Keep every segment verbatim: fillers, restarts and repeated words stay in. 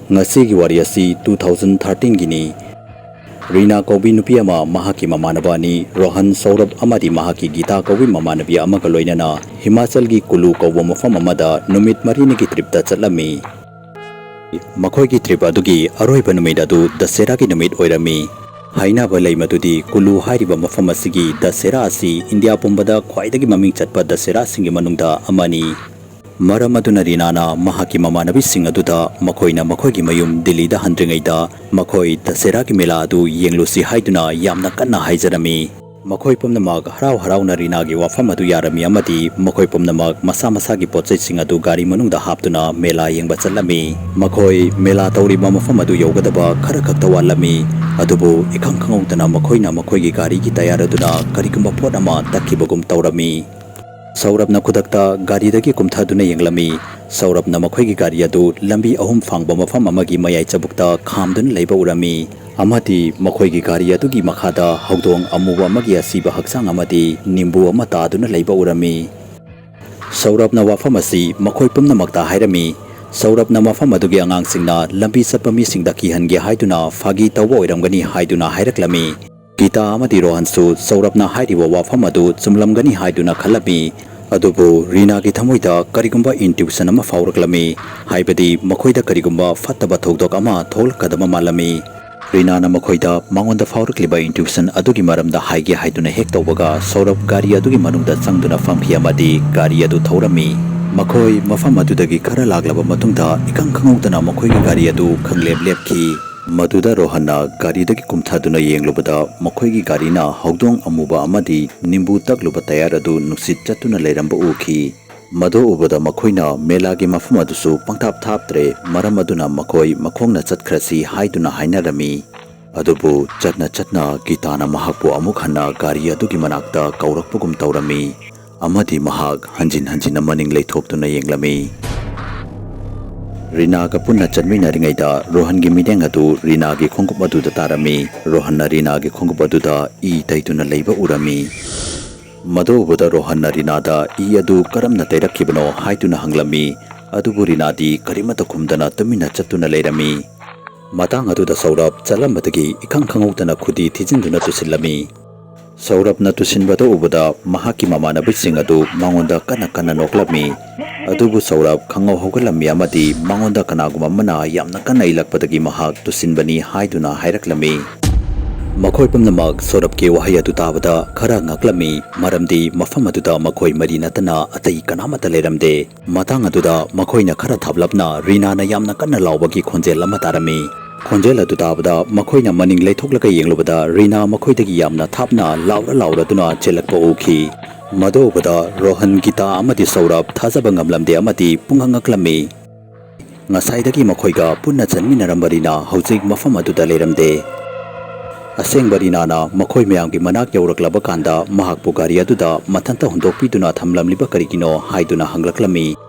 ꯉꯁꯤꯒꯤ ꯋꯥꯔꯤ ꯑꯁꯤ two thousand thirteen ꯒꯤꯅꯤ꯫ ꯔꯤꯅꯥ ꯀꯧꯕꯤ ꯅꯨꯄꯤ ꯑꯃ ꯃꯍꯥꯛꯀꯤ ꯃꯃꯥꯟꯅꯕ ꯑꯅꯤ, ꯔꯣꯍꯟ, ꯁꯧꯔꯚ ꯑꯃꯗꯤ ꯃꯍꯥꯛꯀꯤ ꯒꯤꯇꯥ ꯀꯧꯕꯤ ꯃꯃꯥꯟꯅꯕꯤ ꯑꯃꯒ ꯂꯣꯏꯅꯅ ꯍꯤꯃꯥꯆꯜꯒꯤ ꯀꯨꯂꯨ ꯀꯧꯕ ꯃꯐꯝ ꯑꯃꯗ ꯅꯨꯃꯤꯠ ꯃꯔꯤꯅꯤꯒꯤ ꯇ꯭ꯔꯤꯞꯇ ꯆꯠꯂꯝꯃꯤ꯫ ꯃꯈꯣꯏꯒꯤ ꯇ꯭ꯔꯤꯞ ꯑꯗꯨꯒꯤ ꯑꯔꯣꯏꯕ ꯅꯨꯃꯤꯠ ꯑꯗꯨ ꯗꯁꯦꯔꯥꯒꯤ ꯅꯨꯃꯤꯠ ꯑꯣꯏꯔꯝꯃꯤ꯫ ꯍꯥꯏꯅꯕ ꯂꯩ ꯃꯗꯨꯗꯤ ꯀꯨꯂꯨ ꯍꯥꯏꯔꯤꯕ ꯃꯐꯝ ꯑꯁꯤꯒꯤ ꯗꯁꯦꯔꯥ ꯑꯁꯤ ꯏꯟꯗꯤꯌꯥ ꯄꯨꯝꯕꯗ ꯈ꯭ꯋꯥꯏꯗꯒꯤ ꯃꯃꯤꯡ ꯆꯠꯄ ꯗꯁꯦꯔꯥꯁꯤꯡꯒꯤ ꯃꯅꯨꯡꯗ ꯑꯃꯅꯤ꯫ ꯃꯔꯝ ꯑꯗꯨꯅ ꯔꯤꯅꯥꯅ ꯃꯍꯥꯛꯀꯤ ꯃꯃꯥꯟꯅꯕꯤꯁꯤꯡ ꯑꯗꯨꯗ ꯃꯈꯣꯏꯅ ꯃꯈꯣꯏꯒꯤ ꯃꯌꯨꯝ ꯗꯤꯜꯂꯤꯗ ꯍꯟꯗ꯭ꯔꯤꯉꯩꯗ ꯃꯈꯣꯏ ꯗꯁꯦꯔꯥꯒꯤ ꯃꯦꯂꯥ ꯑꯗꯨ ꯌꯦꯡꯂꯨꯁꯤ ꯍꯥꯏꯗꯨꯅ ꯌꯥꯝꯅ ꯀꯟꯅ ꯍꯥꯏꯖꯔꯝꯃꯤ꯫ ꯃꯈꯣꯏ ꯄꯨꯝꯅꯃꯛ ꯍꯔꯥꯎ ꯍꯔꯥꯎꯅ ꯔꯤꯅꯥꯒꯤ ꯋꯥꯐꯝ ꯑꯗꯨ ꯌꯥꯔꯝꯃꯤ ꯑꯃꯗꯤ ꯃꯈꯣꯏ ꯄꯨꯝꯅꯃꯛ ꯃꯁꯥ ꯃꯁꯥꯒꯤ ꯄꯣꯠꯆꯩꯁꯤꯡ ꯑꯗꯨ ꯒꯥꯔꯤ ꯃꯅꯨꯡꯗ ꯍꯥꯞꯇꯨꯅ ꯃꯦꯂꯥ ꯌꯦꯡꯕ ꯆꯠꯂꯝꯃꯤ꯫ ꯃꯈꯣꯏ ꯃꯦꯂꯥ ꯇꯧꯔꯤꯕ ꯃꯐꯝ ꯑꯗꯨ ꯌꯧꯒꯗꯕ ꯈꯔ ꯈꯛꯇ ꯋꯥꯠꯂꯝꯃꯤ꯫ ꯑꯗꯨꯕꯨ ꯏꯈꯪ ꯈꯪꯍꯧꯗꯅ ꯃꯈꯣꯏꯅ ꯃꯈꯣꯏꯒꯤ ꯒꯥꯔꯤꯒꯤ ꯇꯌꯥꯔ ꯑꯗꯨꯅ ꯀꯔꯤꯒꯨꯝꯕ ꯄꯣꯠ ꯑꯃ ꯇꯛꯈꯤꯕꯒꯨꯝ ꯇꯧꯔꯝꯃꯤ꯫ ꯁꯧꯔꯚꯅ ꯈꯨꯗꯛꯇ ꯒꯥꯔꯤꯗꯒꯤ ꯀꯨꯝꯊꯗꯨꯅ ꯌꯦꯡꯂꯝꯃꯤ꯫ ꯁꯧꯔꯚꯅ ꯃꯈꯣꯏꯒꯤ ꯒꯥꯔꯤ ꯑꯗꯨ ꯂꯝꯕꯤ ꯑꯍꯨꯝ ꯐꯥꯡꯕ ꯃꯐꯝ ꯑꯃꯒꯤ ꯃꯌꯥꯏ ꯆꯕꯨꯛꯇ ꯈꯥꯝꯗꯨꯅ ꯂꯩꯕ ꯎꯔꯝꯃꯤ ꯑꯃꯗꯤ ꯃꯈꯣꯏꯒꯤ ꯒꯥꯔꯤ ꯑꯗꯨꯒꯤ ꯃꯈꯥꯗ ꯍꯧꯗꯣꯡ ꯑꯃꯨꯕ ꯑꯃꯒꯤ ꯑꯁꯤꯕ ꯍꯛꯆꯥꯡ ꯑꯃꯗꯤ ꯅꯤꯝꯕꯨ ꯑꯃ ꯇꯥꯗꯨꯅ ꯂꯩꯕ ꯎꯔꯝꯃꯤ꯫ ꯁꯧꯔꯚꯅ ꯋꯥꯐꯝ ꯑꯁꯤ ꯃꯈꯣꯏ ꯄꯨꯝꯅꯃꯛꯇ ꯍꯥꯏꯔꯝꯃꯤ꯫ ꯁꯧꯔꯚꯅ ꯃꯐꯝ ꯑꯗꯨꯒꯤ ꯑꯉꯥꯡꯁꯤꯡꯅ ꯂꯝꯕꯤ ꯆꯠꯄ ꯃꯤꯁꯤꯡꯗ ꯀꯤꯍꯟꯒꯦ ꯍꯥꯏꯗꯨꯅ ꯐꯥꯒꯤ ꯇꯧꯕ ꯑꯣꯏꯔꯝꯒꯅꯤ ꯍꯥꯏꯗꯨꯅ ꯍꯥꯏꯔꯛꯂꯝꯃꯤ꯫ ꯒꯤꯇꯥ ꯑꯃꯗꯤ ꯔꯣꯍꯟꯁꯨ ꯁꯧꯔꯚꯅ ꯍꯥꯏꯔꯤꯕ ꯋꯥꯐꯝ ꯑꯗꯨ ꯆꯨꯝꯂꯝꯒꯅꯤ ꯍꯥꯏꯗꯨꯅ ꯈꯜꯂꯝꯃꯤ꯫ ꯑꯗꯨꯕꯨ ꯔꯤꯅꯥꯒꯤ ꯊꯃꯣꯏꯗ ꯀꯔꯤꯒꯨꯝꯕ intuition ꯑꯃ ꯐꯥꯎꯔꯛꯂꯝꯃꯤ, ꯍꯥꯏꯕꯗꯤ ꯃꯈꯣꯏꯗ ꯀꯔꯤꯒꯨꯝꯕ ꯐꯠꯇꯕ ꯊꯧꯗꯣꯛ ꯑꯃ ꯊꯣꯛꯂꯛꯀꯗꯕ ꯃꯥꯜꯂꯝꯃꯤ꯫ ꯔꯤꯅꯥꯅ ꯃꯈꯣꯏꯗ ꯃꯉꯣꯟꯗ ꯐꯥꯎꯔꯛꯂꯤꯕ intuition ꯑꯗꯨꯒꯤ ꯃꯔꯝꯗ ꯍꯥꯏꯒꯦ ꯍꯥꯏꯗꯨꯅ ꯍꯦꯛ ꯇꯧꯕꯒ ꯁꯧꯔꯚ ꯒꯥꯔꯤ ꯑꯗꯨꯒꯤ ꯃꯅꯨꯡꯗ ꯆꯪꯗꯨꯅ ꯐꯝꯈꯤ ꯑꯃꯗꯤ ꯒꯥꯔꯤ ꯑꯗꯨ ꯊꯧꯔꯝꯃꯤ꯫ ꯃꯈꯣꯏ ꯃꯐꯝ ꯑꯗꯨꯗꯒꯤ ꯈꯔ ꯂꯥꯛꯂꯕ ꯃꯇꯨꯡꯗ ꯏꯈꯪ ꯈꯪꯍꯧꯗꯅ ꯃꯈꯣꯏꯒꯤ ꯒꯥꯔꯤ ꯑꯗꯨ ꯈꯪꯂꯦꯞ ꯂꯦꯞꯈꯤ꯫ ꯃꯗꯨꯗ ꯔꯣꯍꯟꯅ ꯒꯥꯔꯤꯗꯒꯤ ꯀꯨꯝꯊꯗꯨꯅ ꯌꯦꯡꯂꯨꯕꯗ ꯃꯈꯣꯏꯒꯤ ꯒꯥꯔꯤꯅ ꯍꯧꯗꯣꯡ ꯑꯃꯨꯕ ꯑꯃꯗꯤ ꯅꯤꯝꯕꯨ ꯇꯛꯂꯨꯕ ꯇꯌꯥꯔ ꯑꯗꯨ ꯅꯨꯡꯁꯤꯠ ꯆꯠꯇꯨꯅ ꯂꯩꯔꯝꯕ ꯎꯈꯤ꯫ ꯃꯗꯨ ꯎꯕꯗ ꯃꯈꯣꯏꯅ ꯃꯦꯂꯥꯒꯤ ꯃꯐꯝ ꯑꯗꯨꯁꯨ ꯄꯪꯊꯥꯞ ꯊꯥꯞꯇ꯭ꯔꯦ, ꯃꯔꯝ ꯑꯗꯨꯅ ꯃꯈꯣꯏ ꯃꯈꯣꯡꯅ ꯆꯠꯈ꯭ꯔꯁꯤ ꯍꯥꯏꯗꯨꯅ ꯍꯥꯏꯅꯔꯝꯃꯤ꯫ ꯑꯗꯨꯕꯨ ꯆꯠꯅ ꯆꯠꯅ ꯒꯤꯇꯥꯅ ꯃꯍꯥꯛꯄꯨ ꯑꯃꯨꯛ ꯍꯟꯅ ꯒꯥꯔꯤ ꯑꯗꯨꯒꯤ ꯃꯅꯥꯛꯇ ꯀꯧꯔꯛꯄꯒꯨꯝ ꯇꯧꯔꯝꯃꯤ ꯑꯃꯗꯤ ꯃꯍꯥꯛ ꯍꯟꯖꯤꯟ ꯍꯟꯖꯤꯟꯅ ꯃꯅꯤꯡ ꯂꯩꯊꯣꯛꯇꯨꯅ ꯌꯦꯡꯂꯝꯃꯤ꯫ ꯔꯤꯅꯥꯒ ꯄꯨꯟꯅ ꯆꯠꯃꯤꯟꯅꯔꯤꯉꯩꯗ ꯔꯣꯍꯟꯒꯤ ꯃꯤꯠꯌꯦꯡ ꯑꯗꯨ ꯔꯤꯅꯥꯒꯤ ꯈꯣꯡꯎꯞ ꯑꯗꯨꯗ ꯇꯥꯔꯝꯃꯤ꯫ ꯔꯣꯍꯟꯅ ꯔꯤꯅꯥꯒꯤ ꯈꯣꯡꯎꯞ ꯑꯗꯨꯗ ꯏ ꯇꯩꯗꯨꯅ ꯂꯩꯕ ꯎꯔꯝꯃꯤ꯫ ꯃꯗꯨ ꯎꯕꯗ ꯔꯣꯍꯟꯅ ꯔꯤꯅꯥꯗ ꯏ ꯑꯗꯨ ꯀꯔꯝꯅ ꯇꯩꯔꯛꯈꯤꯕꯅꯣ ꯍꯥꯏꯗꯨꯅ ꯍꯪꯂꯝꯃꯤ꯫ ꯑꯗꯨꯕꯨ ꯔꯤꯅꯥꯗꯤ ꯀꯔꯤꯃꯠꯇ ꯈꯨꯝꯗꯅ ꯇꯨꯃꯤꯟꯅ ꯆꯠꯇꯨꯅ ꯂꯩꯔꯝꯃꯤ꯫ ꯃꯇꯥꯡ ꯑꯗꯨꯗ ꯁꯧꯔꯚ ꯆꯠꯂꯝꯕꯗꯒꯤ ꯏꯈꯪ ꯈꯪꯍꯧꯗꯅ ꯈꯨꯗꯤ ꯊꯤꯖꯤꯟꯗꯨꯅ ꯇꯨꯁꯤꯜꯂꯝꯃꯤ꯫ ꯁꯧꯔꯚꯅ ꯇꯨꯁꯤꯟꯕꯗꯨ ꯎꯕꯗ ꯃꯍꯥꯛꯀꯤ ꯃꯃꯥꯟꯅꯕꯁꯤꯡ ꯑꯗꯨ ꯃꯉꯣꯟꯗ ꯀꯟꯅ ꯀꯟꯅ ꯅꯣꯛꯂꯝꯃꯤ꯫ ꯑꯗꯨꯕꯨ ꯁꯧꯔꯚ ꯈꯪꯍꯧ ꯍꯧꯒꯠꯂꯝꯃꯤ ꯑꯃꯗꯤ ꯃꯉꯣꯟꯗ ꯀꯅꯥꯒꯨꯝꯕ ꯑꯃꯅ ꯌꯥꯝꯅ ꯀꯟꯅ ꯏꯜꯂꯛꯄꯗꯒꯤ ꯃꯍꯥꯛ ꯇꯨꯁꯤꯟꯕꯅꯤ ꯍꯥꯏꯗꯨꯅ ꯍꯥꯏꯔꯛꯂꯝꯃꯤ꯫ ꯃꯈꯣꯏ ꯄꯨꯝꯅꯃꯛ ꯁꯧꯔꯚꯀꯤ ꯋꯥꯍꯩ ꯑꯗꯨ ꯇꯥꯕꯗ ꯈꯔ ꯉꯛꯂꯝꯃꯤ, ꯃꯔꯝꯗꯤ ꯃꯐꯝ ꯑꯗꯨꯗ ꯃꯈꯣꯏ ꯃꯔꯤ ꯅꯠꯇꯅ ꯑꯇꯩ ꯀꯅꯥꯃꯠꯇ ꯂꯩꯔꯝꯗꯦ꯫ ꯃꯇꯥꯡ ꯑꯗꯨꯗ ꯃꯈꯣꯏꯅ ꯈꯔ ꯊꯥꯞꯂꯞꯅ ꯔꯤꯅꯥꯅ ꯌꯥꯝꯅ ꯀꯟꯅ ꯂꯥꯎꯕꯒꯤ ꯈꯣꯟꯖꯦꯜ ꯑꯃ ꯇꯥꯔꯝꯃꯤ꯫ ꯈꯣꯟꯖꯦꯜ ꯑꯗꯨ ꯇꯥꯕꯗ ꯃꯈꯣꯏꯅ ꯃꯅꯤꯡ ꯂꯩꯊꯣꯛꯂꯒ ꯌꯦꯡꯂꯨꯕꯗ ꯔꯤꯅꯥ ꯃꯈꯣꯏꯗꯒꯤ ꯌꯥꯝꯅ ꯊꯥꯞꯅ ꯂꯥꯎꯔ ꯂꯥꯎꯔꯗꯨꯅ ꯆꯦꯜꯂꯛꯄ ꯎꯈꯤ꯫ ꯃꯗꯨ ꯎꯕꯗ ꯔꯣꯍꯟ, ꯒꯤꯇꯥ ꯑꯃꯗꯤ ꯁꯧꯔꯚ ꯊꯥꯖꯕ ꯉꯝꯂꯝꯗꯦ ꯑꯃꯗꯤ ꯄꯨꯡꯉꯛ ꯉꯛꯂꯝꯃꯤ꯫ ꯉꯁꯥꯏꯗꯒꯤ ꯃꯈꯣꯏꯒ ꯄꯨꯟꯅ ꯆꯠꯃꯤꯟꯅꯔꯝꯕ ꯔꯤꯅꯥ ꯍꯧꯖꯤꯛ ꯃꯐꯝ ꯑꯗꯨꯗ ꯂꯩꯔꯝꯗꯦ꯫ ꯑꯁꯦꯡꯕ ꯔꯤꯅꯥꯅ ꯃꯈꯣꯏ ꯃꯌꯥꯝꯒꯤ ꯃꯅꯥꯛ ꯌꯧꯔꯛꯂꯕ ꯀꯥꯟꯗ ꯃꯍꯥꯛꯄꯨ ꯒꯥꯔꯤ ꯑꯗꯨꯗ ꯃꯊꯟꯇ ꯍꯨꯟꯗꯣꯛꯄꯤꯗꯨꯅ ꯊꯝꯂꯝꯂꯤꯕ ꯀꯔꯤꯒꯤꯅꯣ ꯍꯥꯏꯗꯨꯅ ꯍꯪꯂꯛꯂꯝꯃꯤ꯫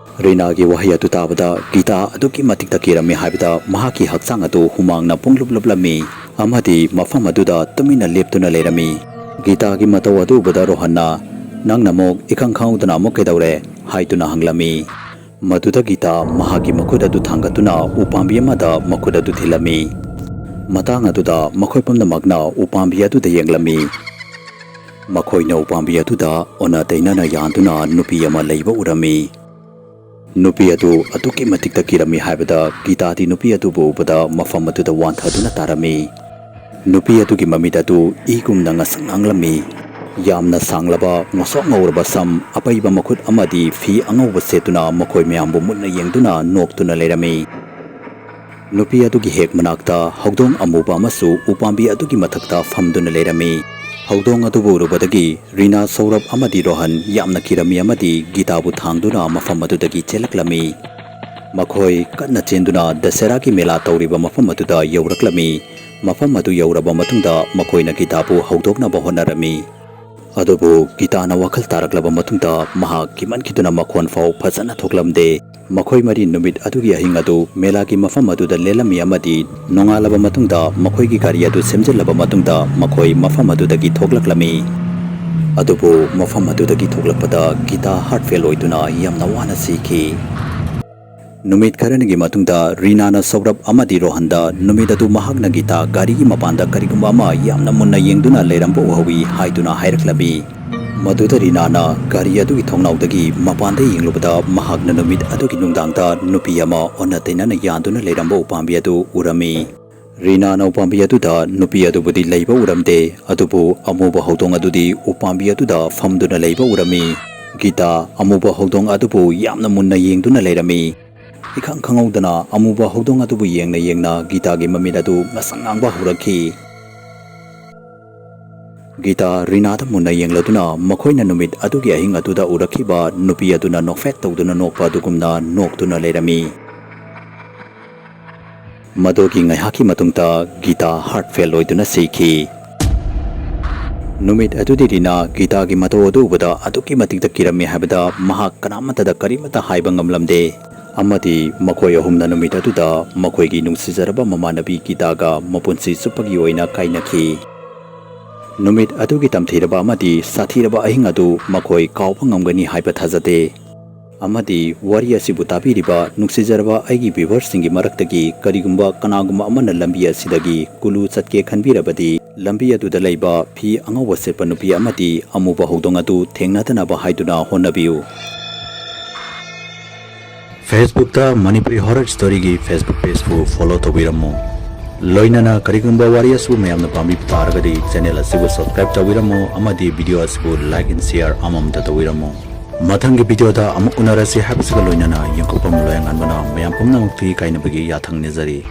ꯔꯤꯅꯥꯒꯤ ꯋꯥꯍꯩ ꯑꯗꯨ ꯇꯥꯕꯗ ꯒꯤꯇꯥ ꯑꯗꯨꯛꯀꯤ ꯃꯇꯤꯛꯇ ꯀꯤꯔꯝꯃꯤ ꯍꯥꯏꯕꯗ ꯃꯍꯥꯛꯀꯤ ꯍꯛꯆꯥꯡ ꯑꯗꯨ ꯍꯨꯃꯥꯡꯅ ꯄꯨꯡꯂꯨꯞ ꯂꯨꯞꯂꯝꯃꯤ ꯑꯃꯗꯤ ꯃꯐꯝ ꯑꯗꯨꯗ ꯇꯨꯃꯤꯟꯅ ꯂꯦꯞꯇꯨꯅ ꯂꯩꯔꯝꯃꯤ꯫ ꯒꯤꯇꯥꯒꯤ ꯃꯇꯧ ꯑꯗꯨ ꯎꯕꯗ ꯔꯣꯍꯟꯅ, "ꯅꯪꯅ ꯑꯃꯨꯛ ꯏꯈꯪ ꯈꯪꯍꯧꯗꯅ ꯑꯃꯨꯛ ꯀꯩꯗꯧꯔꯦ?" ꯍꯥꯏꯗꯨꯅ ꯍꯪꯂꯝꯃꯤ꯫ ꯃꯗꯨꯗ ꯒꯤꯇꯥ ꯃꯍꯥꯛꯀꯤ ꯃꯈꯨꯠ ꯑꯗꯨ ꯊꯥꯡꯒꯠꯇꯨꯅ ꯎꯄꯥꯝꯕꯤ ꯑꯃꯗ ꯃꯈꯨꯠ ꯑꯗꯨ ꯊꯤꯜꯂꯝꯃꯤ꯫ ꯃꯇꯥꯡ ꯑꯗꯨꯗ ꯃꯈꯣꯏ ꯄꯨꯝꯅꯃꯛꯅ ꯎꯄꯥꯝꯕꯤ ꯑꯗꯨꯗ ꯌꯦꯡꯂꯝꯃꯤ꯫ ꯃꯈꯣꯏꯅ ꯎꯄꯥꯝꯕꯤ ꯑꯗꯨꯗ ꯑꯣꯟꯅ ꯇꯩꯅꯅ ꯌꯥꯟꯗꯨꯅ ꯅꯨꯄꯤ ꯑꯃ ꯂꯩꯕ ꯎꯔꯝꯃꯤ꯫ ꯅꯨꯄꯤ ꯑꯗꯨ ꯑꯗꯨꯛꯀꯤ ꯃꯇꯤꯛꯇ ꯀꯤꯔꯝꯃꯤ ꯍꯥꯏꯕꯗ ꯒꯤꯇꯥꯗꯤ ꯅꯨꯄꯤ ꯑꯗꯨꯕꯨ ꯎꯕꯗ ꯃꯐꯝ ꯑꯗꯨꯗ ꯋꯥꯟꯊꯗꯨꯅ ꯇꯥꯔꯝꯃꯤ꯫ ꯅꯨꯄꯤ ꯑꯗꯨꯒꯤ ꯃꯃꯤꯠ ꯑꯗꯨ ꯏꯒꯨꯝꯅ ꯉꯁꯪ ꯉꯥꯡꯂꯝꯃꯤ꯫ ꯌꯥꯝꯅ ꯁꯥꯡꯂꯕ ꯉꯣꯁꯣꯛ ꯉꯧꯔꯕ ꯁꯝ, ꯑꯄꯩꯕ ꯃꯈꯨꯠ ꯑꯃꯗꯤ ꯐꯤ ꯑꯉꯧꯕ ꯁꯦꯠꯇꯨꯅ ꯃꯈꯣꯏ ꯃꯌꯥꯝꯕꯨ ꯃꯨꯟꯅ ꯌꯦꯡꯗꯨꯅ ꯅꯣꯛꯇꯨꯅ ꯂꯩꯔꯝꯃꯤ꯫ ꯅꯨꯄꯤ ꯑꯗꯨꯒꯤ ꯍꯦꯛ ꯃꯅꯥꯛꯇ ꯍꯧꯗꯣꯡ ꯑꯃꯨꯕ ꯑꯃꯁꯨ ꯎꯄꯥꯝꯕꯤ ꯑꯗꯨꯒꯤ ꯃꯊꯛꯇ ꯐꯝꯗꯨꯅ ꯂꯩꯔꯝꯃꯤ꯫ ꯍꯧꯗꯣꯡ ꯑꯗꯨꯕꯨ ꯎꯔꯨꯕꯗꯒꯤ ꯔꯤꯅꯥ, ꯁꯧꯔꯚ ꯑꯃꯗꯤ ꯔꯣꯍꯟ ꯌꯥꯝꯅ ꯀꯤꯔꯝꯃꯤ ꯑꯃꯗꯤ ꯒꯤꯇꯥꯕꯨ ꯊꯥꯡꯗꯨꯅ ꯃꯐꯝ ꯑꯗꯨꯗꯒꯤ ꯆꯦꯜꯂꯛꯂꯝꯃꯤ꯫ ꯃꯈꯣꯏ ꯀꯟꯅ ꯆꯦꯟꯗꯨꯅ ꯗꯁꯦꯔꯥꯒꯤ ꯃꯦꯂꯥ ꯇꯧꯔꯤꯕ ꯃꯐꯝ ꯑꯗꯨꯗ ꯌꯧꯔꯛꯂꯝꯃꯤ꯫ ꯃꯐꯝ ꯑꯗꯨ ꯌꯧꯔꯕ ꯃꯇꯨꯡꯗ ꯃꯈꯣꯏꯅ ꯒꯤꯇꯥꯕꯨ ꯍꯧꯗꯣꯛꯅꯕ ꯍꯣꯠꯅꯔꯝꯃꯤ꯫ ꯑꯗꯨꯕꯨ ꯒꯤꯇꯥꯅ ꯋꯥꯈꯜ ꯇꯥꯔꯛꯂꯕ ꯃꯇꯨꯡꯗ ꯃꯍꯥꯛ ꯀꯤꯃꯟꯈꯤꯗꯨꯅ ꯃꯈꯣꯟ ꯐꯥꯎ ꯐꯖꯅ ꯊꯣꯛꯂꯝꯗꯦ꯫ ꯃꯈꯣꯏ ꯃꯔꯤ ꯅꯨꯃꯤꯠ ꯑꯗꯨꯒꯤ ꯑꯍꯤꯡ ꯑꯗꯨ ꯃꯦꯂꯥꯒꯤ ꯃꯐꯝ ꯑꯗꯨꯗ ꯂꯦꯜꯂꯝꯃꯤ ꯑꯃꯗꯤ ꯅꯣꯡꯉꯥꯜꯂꯕ ꯃꯇꯨꯡꯗ ꯃꯈꯣꯏꯒꯤ ꯒꯥꯔꯤ ꯑꯗꯨ ꯁꯦꯝꯖꯤꯜꯂꯕ ꯃꯇꯨꯡꯗ ꯃꯈꯣꯏ ꯃꯐꯝ ꯑꯗꯨꯗꯒꯤ ꯊꯣꯛꯂꯛꯂꯝꯃꯤ꯫ ꯑꯗꯨꯕꯨ ꯃꯐꯝ ꯑꯗꯨꯗꯒꯤ ꯊꯣꯛꯂꯛꯄꯗ ꯒꯤꯇꯥ ꯍꯥꯔꯠ ꯐꯦꯜ ꯑꯣꯏꯗꯨꯅ ꯌꯥꯝꯅ ꯋꯥꯅ ꯁꯤꯈꯤ꯫ ꯅꯨꯃꯤꯠ ꯈꯔꯅꯤꯒꯤ ꯃꯇꯨꯡꯗ ꯔꯤꯅꯥꯅ ꯁꯧꯔꯚ ꯑꯃꯗꯤ ꯔꯣꯍꯟꯗ ꯅꯨꯃꯤꯠ ꯑꯗꯨ ꯃꯍꯥꯛꯅ ꯒꯤꯇꯥ ꯒꯥꯔꯤꯒꯤ ꯃꯄꯥꯟꯗ ꯀꯔꯤꯒꯨꯝꯕ ꯑꯃ ꯌꯥꯝꯅ ꯃꯨꯟꯅ ꯌꯦꯡꯗꯨꯅ ꯂꯩꯔꯝꯕ ꯎꯍꯧꯏ ꯍꯥꯏꯗꯨꯅ ꯍꯥꯏꯔꯛꯂꯝꯃꯤ꯫ ꯃꯗꯨꯗ ꯔꯤꯅꯥꯅ ꯒꯥꯔꯤ ꯑꯗꯨꯒꯤ ꯊꯣꯡꯅꯥꯎꯗꯒꯤ ꯃꯄꯥꯟꯗ ꯌꯦꯡꯂꯨꯕꯗ ꯃꯍꯥꯛꯅ ꯅꯨꯃꯤꯠ ꯑꯗꯨꯒꯤ ꯅꯨꯡꯗꯥꯡꯗ ꯅꯨꯄꯤ ꯑꯃ ꯑꯣꯟꯅ ꯇꯩꯅꯅ ꯌꯥꯟꯗꯨꯅ ꯂꯩꯔꯝꯕ ꯎꯄꯥꯝꯕꯤ ꯑꯗꯨ ꯎꯔꯝꯃꯤ꯫ ꯔꯤꯅꯥꯅ ꯎꯄꯥꯝꯕꯤ ꯑꯗꯨꯗ ꯅꯨꯄꯤ ꯑꯗꯨꯕꯨꯗꯤ ꯂꯩꯕ ꯎꯔꯝꯗꯦ, ꯑꯗꯨꯕꯨ ꯑꯃꯨꯕ ꯍꯧꯗꯣꯡ ꯑꯗꯨꯗꯤ ꯎꯄꯥꯝꯕꯤ ꯑꯗꯨꯗ ꯐꯝꯗꯨꯅ ꯂꯩꯕ ꯎꯔꯝꯃꯤ꯫ ꯒꯤꯇꯥ ꯑꯃꯨꯕ ꯍꯧꯗꯣꯡ ꯑꯗꯨꯕꯨ ꯌꯥꯝꯅ ꯃꯨꯟꯅ ꯌꯦꯡꯗꯨꯅ ꯂꯩꯔꯝꯃꯤ꯫ ꯏꯈꯪ ꯈꯪꯍꯧꯗꯅ ꯑꯃꯨꯕ ꯍꯧꯗꯣꯡ ꯑꯗꯨꯕꯨ ꯌꯦꯡꯅ ꯌꯦꯡꯅ ꯒꯤꯇꯥꯒꯤ ꯃꯃꯤꯠ ꯑꯗꯨ ꯉꯁꯪ ꯉꯥꯡꯕ ꯍꯧꯔꯛꯈꯤ꯫ ꯒꯤꯇꯥ ꯔꯤꯅꯥꯗ ꯃꯨꯟꯅ ꯌꯦꯡꯂꯗꯨꯅ ꯃꯈꯣꯏꯅ ꯅꯨꯃꯤꯠ ꯑꯗꯨꯒꯤ ꯑꯍꯤꯡ ꯑꯗꯨꯗ ꯎꯔꯛꯈꯤꯕ ꯅꯨꯄꯤ ꯑꯗꯨꯅ ꯅꯣꯛꯐꯦꯠ ꯇꯧꯗꯨꯅ ꯅꯣꯛꯄ ꯑꯗꯨꯒꯨꯝꯅ ꯅꯣꯛꯇꯨꯅ ꯂꯩꯔꯝꯃꯤ꯫ ꯃꯗꯨꯒꯤ ꯉꯥꯏꯍꯥꯛꯀꯤ ꯃꯇꯨꯡꯗ ꯒꯤꯇꯥ ꯍꯥꯔꯠ ꯐꯦꯜ ꯑꯣꯏꯗꯨꯅ ꯁꯤꯈꯤ꯫ ꯅꯨꯃꯤꯠ ꯑꯗꯨꯗꯤ ꯔꯤꯅꯥ ꯒꯤꯇꯥꯒꯤ ꯃꯇꯧ ꯑꯗꯨ ꯎꯕꯗ ꯑꯗꯨꯛꯀꯤ ꯃꯇꯤꯛꯇ ꯀꯤꯔꯝꯃꯤ ꯍꯥꯏꯕꯗ ꯃꯍꯥꯛ ꯀꯅꯥꯃꯠꯇꯗ ꯀꯔꯤꯃꯠꯇ ꯍꯥꯏꯕ ꯉꯝꯂꯝꯗꯦ꯫ ꯑꯃꯗꯤ ꯃꯈꯣꯏ ꯑꯍꯨꯝꯅ ꯅꯨꯃꯤꯠ ꯑꯗꯨꯗ ꯃꯈꯣꯏꯒꯤ ꯅꯨꯡꯁꯤꯖꯔꯕ ꯃꯃꯥꯟꯅꯕꯤ ꯒꯤꯇꯥꯒ ꯃꯄꯨꯟꯁꯤ ꯆꯨꯞꯄꯒꯤ ꯑꯣꯏꯅ ꯀꯥꯏꯅꯈꯤ꯫ ꯅꯨꯃꯤꯠ ꯑꯗꯨꯒꯤ ꯇꯝꯊꯤꯔꯕ ꯑꯃꯗꯤ ꯁꯥꯊꯤꯔꯕ ꯑꯍꯤꯡ ꯑꯗꯨ ꯃꯈꯣꯏ ꯀꯥꯎꯕ ꯉꯝꯒꯅꯤ ꯍꯥꯏꯕ ꯊꯥꯖꯗꯦ꯫ ꯑꯃꯗꯤ ꯋꯥꯔꯤ ꯑꯁꯤꯕꯨ ꯇꯥꯕꯤꯔꯤꯕ ꯅꯨꯡꯁꯤꯖꯔꯕ ꯑꯩꯒꯤ ꯚ꯭ꯌꯨꯋꯔꯁꯤꯡꯒꯤ ꯃꯔꯛꯇꯒꯤ ꯀꯔꯤꯒꯨꯝꯕ ꯀꯅꯥꯒꯨꯝꯕ ꯑꯃꯅ ꯂꯝꯕꯤ ꯑꯁꯤꯗꯒꯤ ꯀꯨꯂꯨ ꯆꯠꯀꯦ ꯈꯟꯕꯤꯔꯕꯗꯤ, ꯂꯝꯕꯤ ꯑꯗꯨꯗ ꯂꯩꯕ ꯐꯤ ꯑꯉꯧꯕ ꯁꯦꯠꯄ ꯅꯨꯄꯤ ꯑꯃꯗꯤ ꯑꯃꯨꯕ ꯍꯧꯗꯣꯡ ꯑꯗꯨ ꯊꯦꯡꯅꯗꯅꯕ ꯍꯥꯏꯗꯨꯅ ꯍꯣꯠꯅꯕꯤꯌꯨ꯫ Facebook ꯇ ꯃꯅꯤꯄꯨꯔꯤ ꯍꯣꯔꯔ ꯁ꯭ꯇꯣꯔꯤꯒꯤ Facebook ꯄꯦꯖꯄꯨ ꯐꯣꯂꯣ ꯇꯧꯕꯤꯔꯝꯃꯨ꯫ ꯂꯣꯏꯅꯅ ꯀꯔꯤꯒꯨꯝꯕ ꯋꯥꯔꯤ ꯑꯁꯤꯕꯨ ꯃꯌꯥꯝꯅ ꯄꯥꯝꯕꯤꯕ ꯇꯥꯔꯒꯗꯤ ꯆꯦꯅꯦꯜ ꯑꯁꯤꯕꯨ ꯁꯕꯁꯀ꯭ꯔꯥꯏꯕ ꯇꯧꯕꯤꯔꯝꯃꯨ ꯑꯃꯗꯤ ꯚꯤꯗꯤꯑꯣ ꯑꯁꯤꯕꯨ ꯂꯥꯏꯛ ꯑꯦꯟ ꯁꯤꯌꯔ ꯑꯃꯃꯝꯇ ꯇꯧꯕꯤꯔꯝꯃꯨ꯫ ꯃꯊꯪꯒꯤ ꯚꯤꯗꯤꯑꯣꯗ ꯑꯃꯨꯛ ꯎꯅꯔꯁꯤ ꯍꯥꯏꯕꯁꯤꯒ ꯂꯣꯏꯅꯅ ꯌꯦꯡꯊꯣꯛꯐꯝ ꯂꯣꯌꯥꯉꯥꯟꯕꯅ ꯃꯌꯥꯝ ꯄꯨꯝꯅꯃꯛꯀꯤ ꯀꯥꯏꯅꯕꯒꯤ ꯌꯥꯊꯪ ꯅꯤꯖꯔꯤ꯫